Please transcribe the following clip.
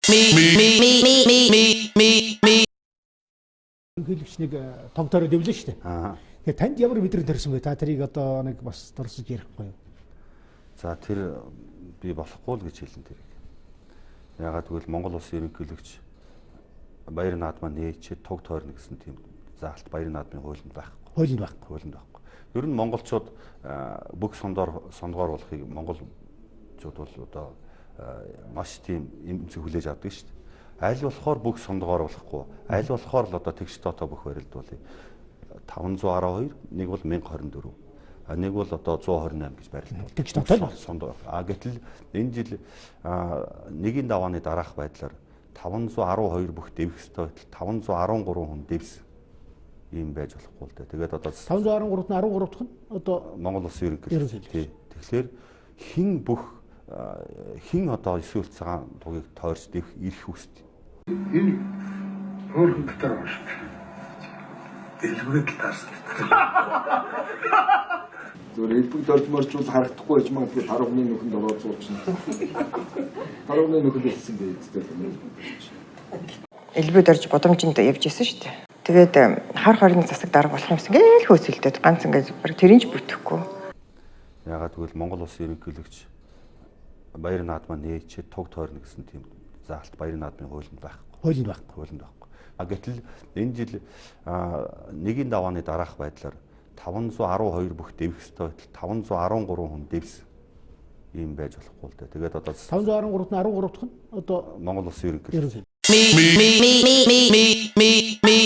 Me, me, me, me, me, me, me, me. Ерөнхийлөгч нэг тог тойроод явлаа шүү дээ. Аа. Тэгээ танд ямар мэдрэмж төрсөн бэ? Та тэрийг одоо нэг бас дурсаж ярихгүй юу? За, тэр би болохгүй л гэж хэлнэ тэрийг. Яагаад гэвэл Монгол улсын ерөнхийлөгч Баяр наадмаа нээчээд туг тойрно гэсэн тийм заалт Баяр наадмын хуулинд байхгүй. Хуулинд байхгүй. Хуулинд байхгүй. Ер нь монголчууд бүх сондоор сондгоор болохыг монголчууд бол одоо маш тийм эмзэг хүлээж авдаг шүү дээ. Аль болохоор бүх сондгоор болохгүй. Аль болохоор л одоо тэгш тоотоо бүх барилдуулъя. 512, нэг бол 1024. А нэг бол одоо 128 гэж барилдуул. Тэгш тоотой л. Сондоо. А гэтэл энэ жил нэгийн давааны дараах байдлаар 512 бүх дэвх ёстой байтал 513 хүн дэвс ийм байж болохгүй л дээ. Тэгээд одоо 513-т нь 13 дахь нь одоо Монгол улсын ерөнхийлөгч. Тий. Тэгэхээр хэн бүх хэн одоо 9 цагаан тугийг тойрч дэвх ирэх үст. Энэ хөөрхөн дотор байгаа шүү дээ. Дэлгүүрээ л таарсан. Зүгээр элбэг дорж моржвол харагдахгүй байж магадгүй тарвны нүхэнд ороод суучихна. Тарвны нүхэнд хэлсэн бэ гэдэг. Элбэг дорж бодомжинд явж исэн шүү дээ. Тэгээд хар хорны засаг дарга болох юмсан гээл хөөцөлдөд ганц ингээд баг тэрэн ч бүтэхгүй. Яагаад гэвэл Монгол улсын ерөнхийлөгч Баяр наадмаа нээчээд туг тойрно гэсэн тийм заалт Баяр наадмын хуулинд байхгүй. Хуулинд байхгүй. Хуулинд байхгүй. А гэтэл энэ жил нэгийн давааны дараах байдлаар 512 бүх дэвх ёстой байтал 513 хүн дэвс ийм байж болохгүй л дээ. Тэгээд одоо 513-т нь 13 дахь нь одоо Монгол улсын ерөнхийлөгч. Ерөнхийлөгч. Me, me, me, me, me, me, me, me.